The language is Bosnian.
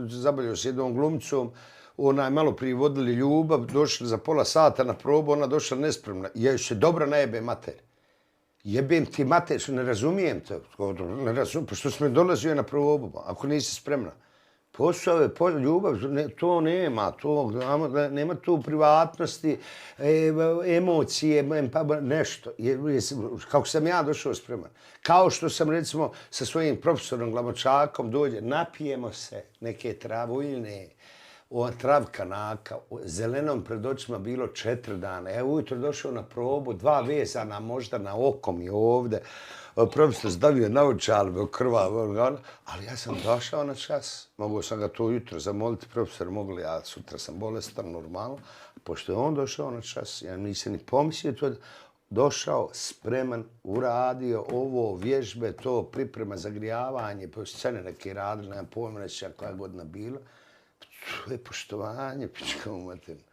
zabavljao s jednom glumicom, malo prije vodili ljubav, došli za pola sata na probu, ona došla nespremna. Ja se dobro najebe mater. Jebem ti mater, ne razumijem te. Ne razumijem, pa što si me dolazio na probu, ako nisi spremna. Posao je ljubav, to nema, nema tu privatnosti, emocije, nešto. Kako sam ja došao spreman. Kao što sam recimo sa svojim profesorom Glamočakom dođe, napijemo se neke travuljne, travka naka, zelenom pred očima bilo 4 dana. Ja ujutro došao na probu, 2 vezana možda na oko mi ovde. Profesor stavio naočale, krvav, ali ja sam došao na čas. Mogao sam ga to jutro zamoliti, profesor, mogu li ja, sutra sam bolestan, normalno. Pošto je on došao na čas, ja nisam ni pomislio to, došao, spreman, uradio ovo, vježbe, to, priprema, zagrijavanje, scene neke radili, nemam pojma, neća koja godina bila. To je poštovanje, pička u materinu.